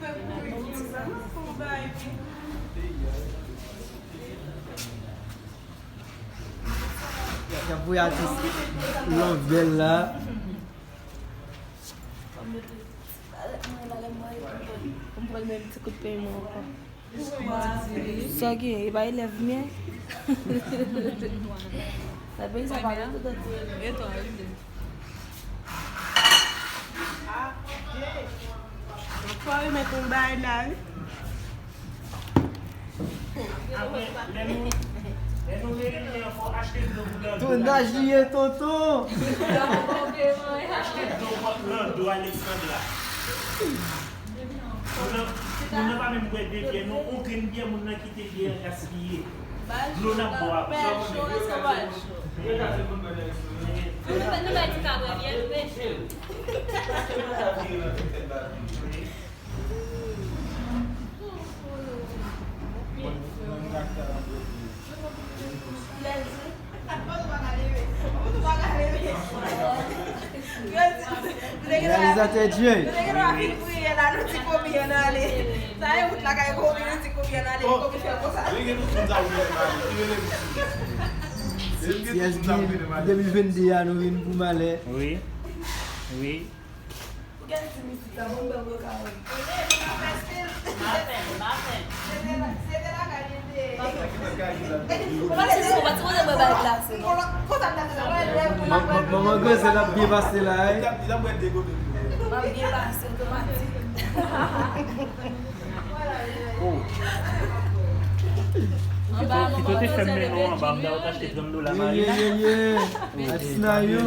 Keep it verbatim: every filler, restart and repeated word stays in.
Y ap voye atis Lòvbèl la. Pou m pran menm ti kout peny mwen ankò. Sa gen, e pa elèv mwen. Nan peyi sa pa gen tout elèv. Fò remèt yon bagay la, wi. Apre, lè nou, lè nou reyini an, fò achte dlo pou Lando. Tounaj li ye, tonton. Achte dlo pou Lando, Alexandra. Moun nan, moun nan pa menm bwè de byè, non, yon grenn byè, moun nan kite byè a gaspiye. Dlo n ap bwè a. Bèl cho, èske w al cho? Nou, nou bay ti kabwè byè, nou bèl cho. Reyalizatè Jay. T S B de mil vennde a, nou vin pou malè. Wi. Wi. Ou gen ti mizik la, bon, bèl vokal. Ou pa ti, ou pa ti poze mwen bay glase, non? Manman Gozè ap byen pase la, wi. M ap byen pase otomatik. Si to te fè m mennen w anba, m ta w t achte trant dola mayi la. Yeah, yeah, yeah. That's not you.